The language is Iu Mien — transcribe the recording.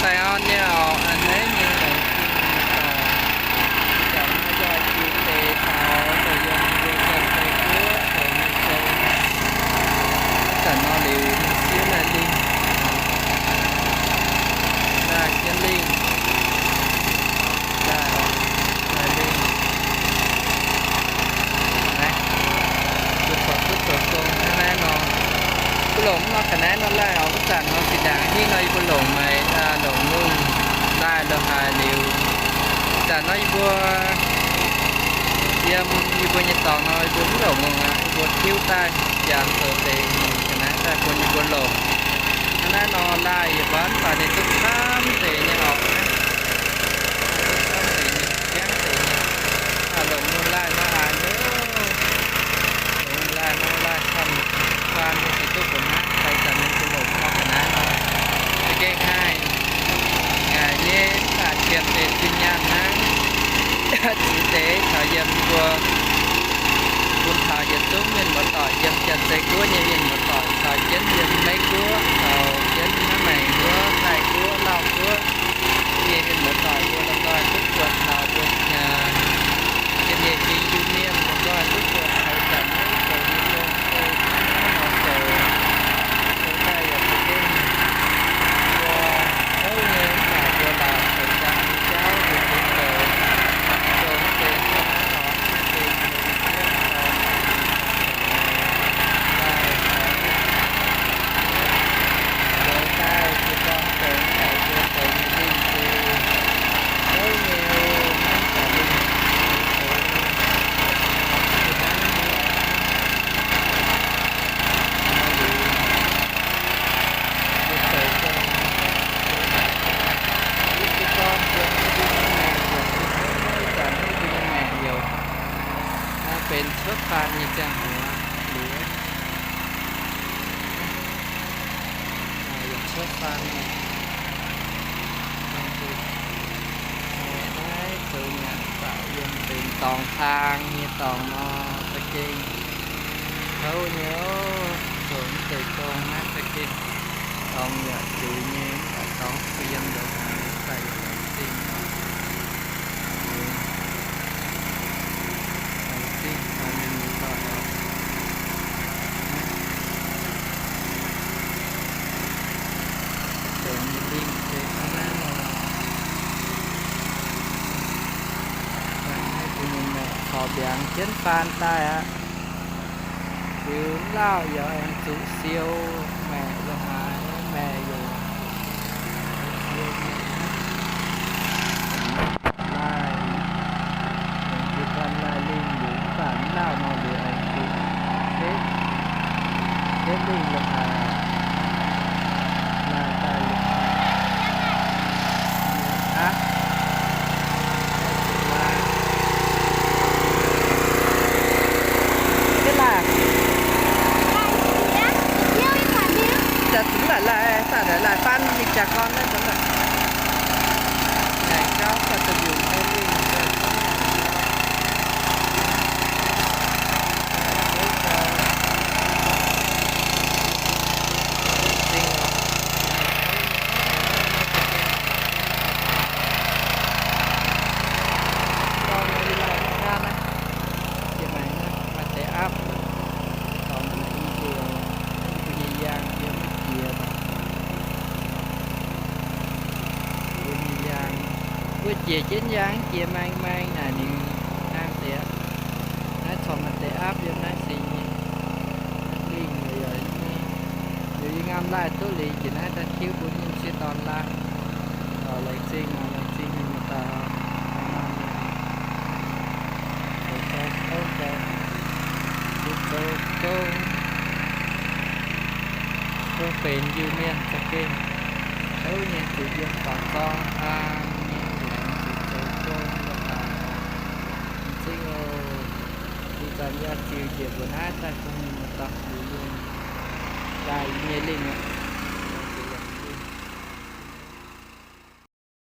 Daaih orn nyei oc, a'hneiv nyei longc zingh nyei dorngx. Zanc naaiv nzoih jiu deix taux dongh yiem mbuo Janx-Zei guoqv zoux nyei gong. Zanc nor liuz mingh siev laih lingh, daaih jienv lingh, daaih, daaih lingh. Naaiv, mbuo corc duqv zoux gong hnangv naaiv nor. Mbuo longc mv nor ga'naaiv nor laih oc. Wuov zanc nor fih ndaangc hingv nor yie mbuo longc maaih, longc lungh ndaaih lo haaix liuz. Zanc nor yie mbuo yiem yie mbuo nyei dorngx nor yie mbuo mv longc longc aqv. Yie mbuo tiuv daaih janx zoux deix ga'naaiv daaih bun yie mbuo longc. Hnangv naaiv nor laih yietc mbuo mv baac ninh duqv camv deix nyei oc. Duqv camv deix nyei, jangv deix nyei. Longc lungh laih nor haaix nyungc, longc lungh laih nor laih camv faan nyei, se duqv mbuo hnangv fai zanc mingh mbuo longc nor ga'naaiv nor. Za'gengh haih ngaaic nyei, mv baac qiemx deix zinh nyaanh hnangv. Ziux deix taux yiem mbuo bun taux yietc zungv mienh muoz-doic, yiem Janx-Zei guoqv nyei mienh muoz-doic, caux jienv yiem Meiv guoqv, caux jienv hnangv Maengx guoqv, Taiv guoqv, Lauh guoqv nyei mienh muoz-doic, mbuo lomh nzoih duqv buatc taux mbuo, aa, yiem nyei fingx Iu-Mienh lomh nzoih duqv buatc taux zanc naaiv zoux nyei gong se hnangv naaiv nor zoux. Zoux daaih yaac za'gengh mbuo kouv nyei, mv baac mbuo laaic zoux daaih nyei jauv mbuo duqv zoux, zoux mv deix hnangv naaiv oc, mv deix zoux nyei jauv oc. Daaih, zoux daaih se gorngv zoux mv baac mbuo zoux nyei lingh se kouv nyei oc, mv baac lingh zoux nyei, zoux hnangv nor. Nor liuz, mbuo zoux gong, mbuo zoux gong, mbuo se gorngv mbuo nyei maengc yaac se hnangv naaiv zanc mbuo nyei maengc yaac benx cuotv faam nyei ziangh hoc liuz, yaac cuotv faam nyei. Naaiv zoux nyanc baac yiem benx dorngx hlang nyei dorngx nor, za'gengh kouv nyei oc. Zoux mv deix gong naaiv za'gengh dorngx yaac zuiz nyei, mv baac dorngx fiem ndongc haaix daaih yaac laengz zingh oc. Laengz zingh taux mienh muoz-doic oc. Zoux nyei lingh se hnangv naaiv nor. Mbuo nyei maengc corc mbiaangx jienv faan daaih aqv. Liuz lauh yaac aengx zuqc siou, maengc lo haaix maengc yaac zuqc siou nyei. Laaih, aengx jiez gorn laaih lingh liuz mv baac mv lauh nor liuz aengx zuqc setv, setv lingh lo haaix laaih daaih lo haaix aqv. Laaih, se laaih, daaih zunc laaih laaih, daaih laaih faan mingh jaa gorn naaiv nzunc laaih. Ngaengc gauv daaih duqv mbiungc nyei lingh daaih zunc laaih. Jiex maengx naaiv maaih deix aapv, dorngx naaic i deix, mbuo nyei yaangh yiem mv jiex baac, mbuo nyei yaangh, mbuo jiex jienv yaangh jiex maeng maeng naaic ninh hnangv deix aqv. Naaiv corc maaih deix aapv yiem naaiv se nyei. Lingh yaac nyei. Liuz yie ngam laaih duqv liuz jiex naaiv daaih tiuv bun mienh sieqv dorn laaih. Laengz zingh oc, laengz zingh mienh muoz-doic oc. Zoux gong kouv gong, zoux gong, gong benx Iu-Mienh za'gengh kouv nyei, zuqc yiem dorngx zorng hlang nyei, laengz zuqc zoux gong muoz-doic. Laengz zingh oc. Ih zanc yaac ziux njiec mbuo naaiv daaih bun mienh muoz-doic liuz yiem daaih yie nyei lingh aqv.